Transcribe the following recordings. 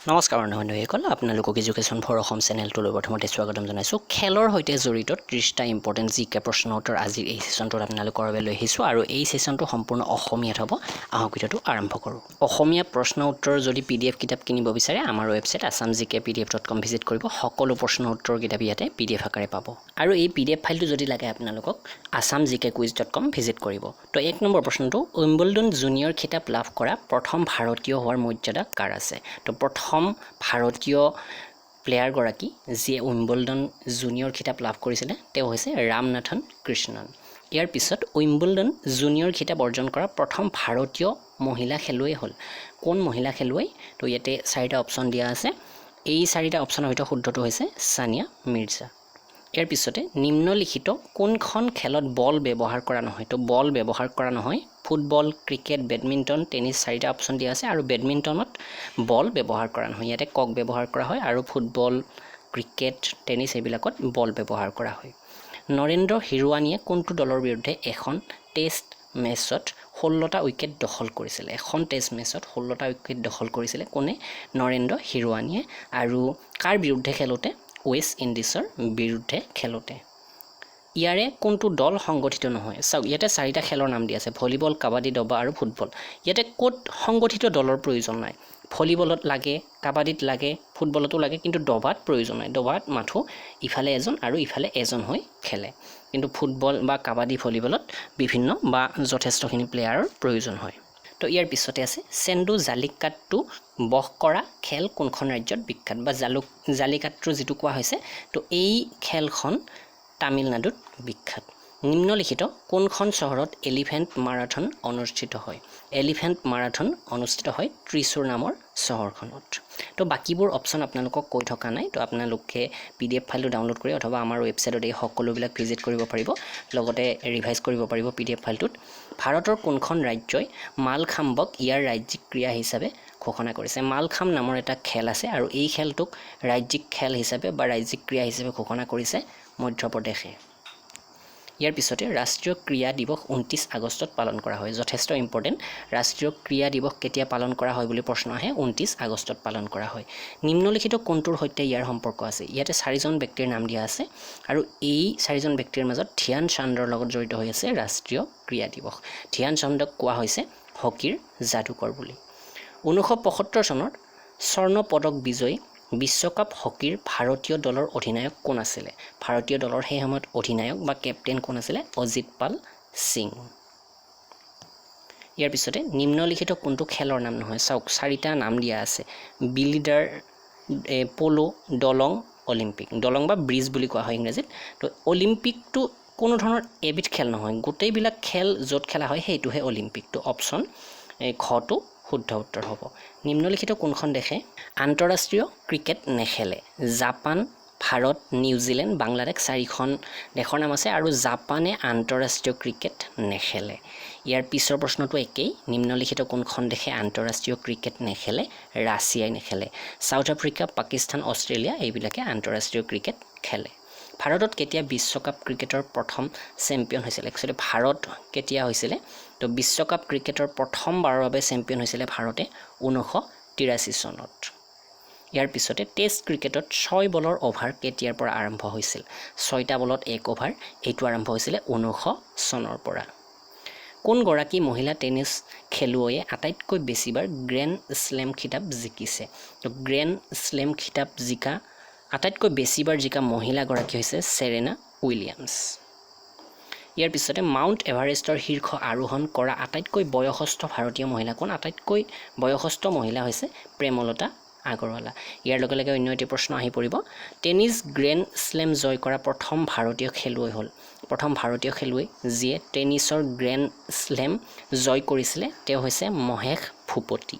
নমস্কাৰ বন্ধু বান্ধৱীসকল, আপোনালোকক এডুকেশ্যন ফৰ অসম চেনেলটোলৈ প্ৰথমতে স্বাগতম জনাইছোঁ। খেলৰ সৈতে জড়িত 30টা ইম্পৰ্টেণ্ট জি কে প্ৰশ্ন উত্তৰ আজিৰ এই ছেশ্যনটোত আপোনালোকৰ বাবে লৈ আহিছোঁ আৰু এই ছেশ্যনটো সম্পূৰ্ণ অসমীয়াত হ'ব। আহক, ভিডিঅ'টো আৰম্ভ কৰোঁ। অসমীয়া প্ৰশ্ন উত্তৰ যদি পিডিএফ কিতাপ কিনিব বিচাৰে, আমাৰ ৱেবছাইট assamgkpdf.com visit কৰিব। সকলো প্ৰশ্ন উত্তৰ কিতাপ ইয়াতে পিডিএফ আকাৰে পাব আৰু এই পিডিএফ ফাইলটো যদি লাগে আপোনালোকক, assamgkquiz.com visit কৰিব। তো 1 নম্বৰ প্ৰশ্নটো, উইম্বলডন জুনিয়ৰ খিতাপ লাভ কৰা প্ৰথম ভাৰতীয় হোৱাৰ মৰ্যাদা কাৰ আছে? তো প্ৰথম ভাৰতীয় প্লেয়াৰগৰাকী যিয়ে উইম্বলডন জুনিয়ৰ খিতাপ লাভ কৰিছিলে, তেওঁ হৈছে ৰামনাথন কৃষ্ণন। ইয়াৰ পিছত উইম্বলডন জুনিয়ৰ খিতাপ অৰ্জন কৰা প্ৰথম ভাৰতীয় মহিলা খেলুৱৈ হ'ল কোন মহিলা খেলুৱৈ? তো ইয়াতে চাৰিটা অপশ্যন দিয়া আছে। এই চাৰিটা অপশ্যনৰ ভিতৰত শুদ্ধটো হৈছে ছানিয়া মিৰ্জা। ইয়াৰ পিছতে নিম্নলিখিত কোনখন খেলত বল ব্যৱহাৰ কৰা নহয়? তো বল ব্যৱহাৰ কৰা নহয় ফুটবল, ক্ৰিকেট, বেডমিণ্টন, টেনিছ, চাৰিটা অপশ্যন দিয়া আছে আৰু বেডমিণ্টনত বল ব্যৱহাৰ কৰা নহয়। ইয়াতে কক ব্যৱহাৰ কৰা হয় আৰু ফুটবল, ক্ৰিকেট, টেনিছ এইবিলাকত বল ব্যৱহাৰ কৰা হয়। নৰেন্দ্ৰ হিৰোৱানীয়ে কোনটো দলৰ বিৰুদ্ধে এখন টেষ্ট মেচত 16টা উইকেট দখল কৰিছিলে? এখন টেষ্ট মেচত 16টা উইকেট দখল কৰিছিলে কোনে? নৰেন্দ্ৰ হিৰোৱানীয়ে। আৰু কাৰ বিৰুদ্ধে খেলোঁতে? ৱেষ্ট ইণ্ডিজৰ বিৰুদ্ধে খেলোঁতে। ইয়াৰে কোনটো দল সংগঠিত নহয়? চাওক, ইয়াতে চাৰিটা খেলৰ নাম দিয়া আছে, ভলীবল, কাবাডী, দবা আৰু ফুটবল। ইয়াতে ক'ত সংগঠিত দলৰ প্ৰয়োজন নাই? ভলীবলত লাগে, কাবাডীত লাগে, ফুটবলতো লাগে, কিন্তু দবাত প্ৰয়োজন নাই। দবাত মাথোঁ ইফালে এজন আৰু ইফালে এজন হৈ খেলে। কিন্তু ফুটবল বা কাবাডী, ভলীবলত বিভিন্ন বা যথেষ্টখিনি প্লেয়াৰৰ প্ৰয়োজন হয়। তো ইয়াৰ পিছতে আছে, চেণ্ডু জালিকাট্টু বশ কৰা খেল কোনখন ৰাজ্যত বিখ্যাত? বা জালিকাট্টু যিটো কোৱা হৈছে, তো এই খেলখন তামিলনাডুত বিখ্যাত। নিম্নলিখিত কোনখন চহৰত এলিফেণ্ট মাৰাথন অনুষ্ঠিত হয়? এলিফেণ্ট মাৰাথন অনুষ্ঠিত হয় ত্ৰিচুৰ নামৰ চহৰখনত। তো বাকীবোৰ অপশ্যন আপোনালোকক কৈ থকা নাই। তো আপোনালোকে পিডিএফ ফাইলটো ডাউনলোড কৰি অথবা আমাৰ ৱেবছাইটত এই সকলোবিলাক ভিজিট কৰিব পাৰিব, লগতে ৰিভাইজ কৰিব পাৰিব পিডিএফ ফাইলটোত। ভাৰতৰ কোনখন ৰাজ্যই মালখাম্বক ইয়াৰ ৰাজ্যিক ক্ৰীড়া হিচাপে ঘোষণা কৰিছে? মালখাম নামৰ এটা খেল আছে আৰু এই খেলটোক ৰাজ্যিক খেল হিচাপে বা ৰাজ্যিক ক্ৰীড়া হিচাপে ঘোষণা কৰিছে মধ্যপ্ৰদেশে। ইয়াৰ পিছতে ৰাষ্ট্ৰীয় ক্ৰীড়া দিৱস 29 আগষ্টত পালন কৰা হয়। যথেষ্ট ইম্পৰ্টেণ্ট। ৰাষ্ট্ৰীয় ক্ৰীড়া দিৱস কেতিয়া পালন কৰা হয় বুলি প্ৰশ্ন আহে, 29 আগষ্টত পালন কৰা হয়। নিম্নলিখিত কোনটোৰ সৈতে ইয়াৰ সম্পৰ্ক আছে? ইয়াতে চাৰিজন ব্যক্তিৰ নাম দিয়া আছে আৰু এই চাৰিজন ব্যক্তিৰ মাজত ধ্যান চান্দৰ লগত জড়িত হৈ আছে ৰাষ্ট্ৰীয় ক্ৰীড়া দিৱস। ধ্যান চান্দক কোৱা হৈছে হকীৰ যাদুকৰ বুলি। 1975 চনত স্বৰ্ণ পদক বিজয়ী বিশ্বকাপ হকীৰ ভাৰতীয় দলৰ অধিনায়ক কোন আছিলে? ভাৰতীয় দলৰ সেই সময়ত অধিনায়ক বা কেপ্টেইন কোন আছিলে? অজিত পাল সিং। ইয়াৰ পিছতে নিম্নলিখিত কোনটো খেলৰ নাম নহয়? চাওক, চাৰিটা নাম দিয়া আছে, বিলিডাৰ, প'ল', দলং, অলিম্পিক। দলং বা ব্ৰিজ বুলি কোৱা হয় ইংৰাজীত। তো অলিম্পিকটো কোনো ধৰণৰ এবিধ খেল নহয়, গোটেইবিলাক খেল য'ত খেলা হয় সেইটোহে অলিম্পিকটো। অপশ্যন এই খটো শুদ্ধ উত্তৰ হ'ব। নিম্নলিখিত কোনখন দেশে আন্তঃৰাষ্ট্ৰীয় ক্ৰিকেট নেখেলে? জাপান, ভাৰত, নিউজিলেণ্ড, বাংলাদেশ, চাৰিখন দেশৰ নাম আছে আৰু জাপানে আন্তঃৰাষ্ট্ৰীয় ক্ৰিকেট নেখেলে। ইয়াৰ পিছৰ প্ৰশ্নটো একেই, নিম্নলিখিত কোনখন দেশে আন্তঃৰাষ্ট্ৰীয় ক্ৰিকেট নেখেলে? ৰাছিয়াই নেখেলে। চাউথ আফ্ৰিকা, পাকিস্তান, অষ্ট্ৰেলিয়া এইবিলাকে আন্তঃৰাষ্ট্ৰীয় ক্ৰিকেট খেলে। ভাৰতত কেতিয়া বিশ্বকাপ ক্ৰিকেটৰ প্ৰথম চেম্পিয়ন হৈছিলে? একচুৱেলি ভাৰত কেতিয়া হৈছিলে? তো বিশ্বকাপ ক্ৰিকেটৰ প্ৰথমবাৰৰ বাবে চেম্পিয়ন হৈছিলে ভাৰতে 1983 চনত। ইয়াৰ পিছতে টেষ্ট ক্ৰিকেটত 6 বলৰ অভাৰ কেতিয়াৰ পৰা আৰম্ভ হৈছিল? 6টা বলত এক অভাৰ, এইটো আৰম্ভ হৈছিলে 1900 চনৰ পৰা। কোনগৰাকী মহিলা টেনিছ খেলুৱৈয়ে আটাইতকৈ বেছিবাৰ গ্ৰেণ্ড শ্লেম খিতাপ জিকিছে? তো গ্ৰেণ্ড শ্লেম খিতাপ জিকা, আটাইতকৈ বেছিবাৰ জিকা মহিলাগৰাকী হৈছে চেৰেনা উইলিয়ামছ। ইয়াৰ পিছতে মাউণ্ট এভাৰেষ্টৰ শীৰ্ষ আৰোহণ কৰা আটাইতকৈ বয়সস্থ ভাৰতীয় মহিলা কোন? আটাইতকৈ বয়সস্থ মহিলা হৈছে প্ৰেমলতা আগৰৱালা। ইয়াৰ লগে লগে অন্য এটি প্ৰশ্ন আহি পৰিব, টেনিছ গ্ৰেণ্ড শ্লেম জয় কৰা প্ৰথম ভাৰতীয় খেলুৱৈ হ'ল? প্ৰথম ভাৰতীয় খেলুৱৈ যিয়ে টেনিছৰ গ্ৰেণ্ড শ্লেম জয় কৰিছিলে, তেওঁ হৈছে মহেশ ভূপতি।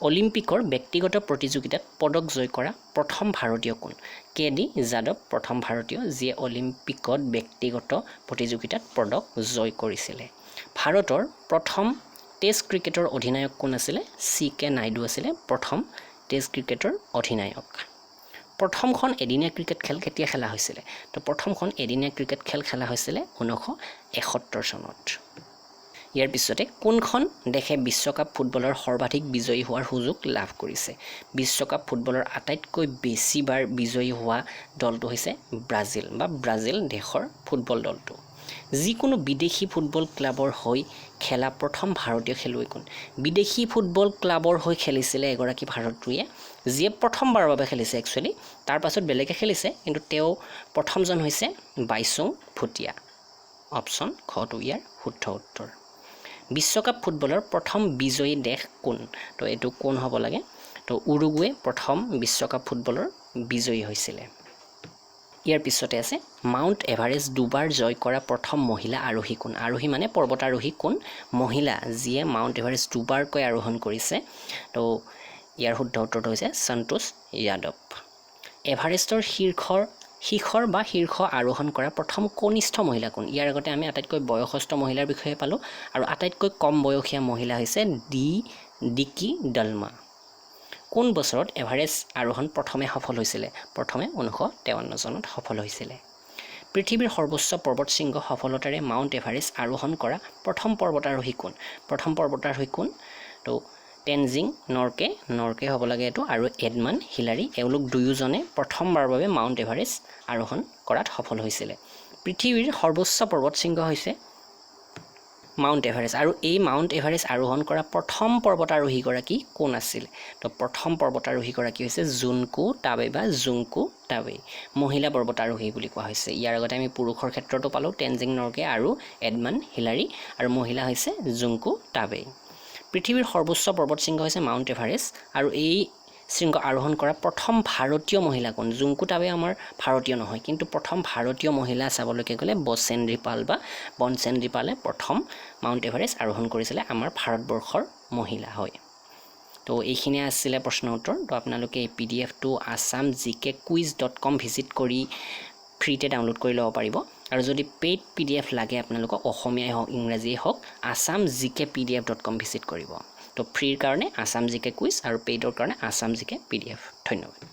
অলিম্পিকৰ ব্যক্তিগত প্ৰতিযোগিতাত পদক জয় কৰা প্ৰথম ভাৰতীয় কোন? কে ডি যাদৱ প্ৰথম ভাৰতীয় যিয়ে অলিম্পিকত ব্যক্তিগত প্ৰতিযোগিতাত পদক জয় কৰিছিলে। ভাৰতৰ প্ৰথম টেষ্ট ক্ৰিকেটৰ অধিনায়ক কোন আছিলে? চি কে নাইডু আছিলে প্ৰথম টেষ্ট ক্ৰিকেটৰ অধিনায়ক। প্ৰথমখন এদিনীয়া ক্ৰিকেট খেল কেতিয়া খেলা হৈছিলে? তো প্ৰথমখন এদিনীয়া ক্ৰিকেট খেল খেলা হৈছিলে 1971 চনত। ইয়াৰ পিছতে কোনখন দেশে বিশ্বকাপ ফুটবলৰ সৰ্বাধিক বিজয়ী হোৱাৰ সুযোগ লাভ কৰিছে? বিশ্বকাপ ফুটবলৰ আটাইতকৈ বেছিবাৰ বিজয়ী হোৱা দলটো হৈছে ব্ৰাজিল বা ব্ৰাজিল দেশৰ ফুটবল দলটো। যিকোনো বিদেশী ফুটবল ক্লাবৰ হৈ খেলা প্ৰথম ভাৰতীয় খেলুৱৈ কোন? বিদেশী ফুটবল ক্লাবৰ হৈ খেলিছিলে এগৰাকী ভাৰতীয়, যিয়ে প্ৰথমবাৰৰ বাবে খেলিছে একচুৱেলি, তাৰ পাছত বেলেগে খেলিছে, কিন্তু তেওঁ প্ৰথমজন হৈছে বাইচুং ভুটীয়া। অপশ্যন খটো ইয়াৰ শুদ্ধ উত্তৰ। বিশ্বকাপ ফুটবলৰ প্ৰথম বিজয়ী দেশ কোন? তো এইটো কোন হ'ব লাগে? তো উৰুগুৱে প্ৰথম বিশ্বকাপ ফুটবলৰ বিজয়ী হৈছিলে। ইয়াৰ পিছতে আছে মাউণ্ট এভাৰেষ্ট দুবাৰ জয় কৰা প্ৰথম মহিলা আৰোহী কোন? আৰোহী মানে পৰ্বতাৰোহী কোন মহিলা যিয়ে মাউণ্ট এভাৰেষ্ট দুবাৰকৈ আৰোহণ কৰিছে? তো ইয়াৰ শুদ্ধ উত্তৰটো হৈছে সন্তোষ যাদৱ। এভাৰেষ্টৰ শিখৰ বা শীৰ্ষ আৰোহণ কৰা প্ৰথম কনিষ্ঠ মহিলা কোন? ইয়াৰ আগতে আমি আটাইতকৈ বয়সস্থ মহিলাৰ বিষয়ে পালোঁ, আৰু আটাইতকৈ কম বয়সীয়া মহিলা হৈছে ডিকি দলমা। কোন বছৰত এভাৰেষ্ট আৰোহণ প্ৰথমে সফল হৈছিলে? প্ৰথমে 1953 চনত সফল হৈছিলে। পৃথিৱীৰ সৰ্বোচ্চ পৰ্বত শৃংগ সফলতাৰে মাউণ্ট এভাৰেষ্ট আৰোহণ কৰা প্ৰথম পৰ্বতাৰোহী কোন? প্ৰথম পৰ্বতাৰোহী কোন? তো টেনজিং নৰ্কে হ'ব লাগে এইটো, আৰু এডমাণ্ড হিলাৰী, এওঁলোক দুয়োজনে প্ৰথমবাৰৰ বাবে মাউণ্ট এভাৰেষ্ট আৰোহণ কৰাত সফল হৈছিলে। পৃথিৱীৰ সৰ্বোচ্চ পৰ্বত শৃংগ হৈছে মাউণ্ট এভাৰেষ্ট, আৰু এই মাউণ্ট এভাৰেষ্ট আৰোহণ কৰা প্ৰথম পৰ্বতাৰোহীগৰাকী কোন আছিল? তো প্ৰথম পৰ্বতাৰোহীগৰাকী হৈছে জুনকু টাবে বা জুংকু টাবে, মহিলা পৰ্বতাৰোহী বুলি কোৱা হৈছে। ইয়াৰ আগতে আমি পুৰুষৰ ক্ষেত্ৰতো পালোঁ টেনজিং নৰ্কে আৰু এডমাণ্ড হিলাৰী, আৰু মহিলা হৈছে জুংকু টাবে। পৃথিৱীৰ সৰ্বোচ্চ পৰ্বত শৃংগ হৈছে মাউণ্ট এভাৰেষ্ট, আৰু এই শৃংগ আৰোহণ কৰা প্ৰথম ভাৰতীয় মহিলা কোন? জুংকু টাবে আমাৰ ভাৰতীয় নহয়, কিন্তু প্ৰথম ভাৰতীয় মহিলা চাবলৈকে গ'লে বচেন্দ্ৰী পাল বা বনচেন্দ্ৰী পালে প্ৰথম মাউণ্ট এভাৰেষ্ট আৰোহণ কৰিছিলে আমাৰ ভাৰতবৰ্ষৰ মহিলা হয়। তো এইখিনিয়ে আছিলে প্ৰশ্ন উত্তৰ। তো আপোনালোকে এই PDF-টো assamgkquiz.com visit কৰি ফ্ৰীতে ডাউনলোড কৰি ল'ব পাৰিব। আৰু যদি পেইড PDF লাগে আপোনালোকক, অসমীয়াই হওক ইংৰাজীয়ে হওক, assamgkpdf.com visit কৰিব। তো ফ্ৰীৰ কাৰণে আছাম জি কে কুইজ আৰু পেইডৰ কাৰণে আছাম জি কে PDF। ধন্যবাদ।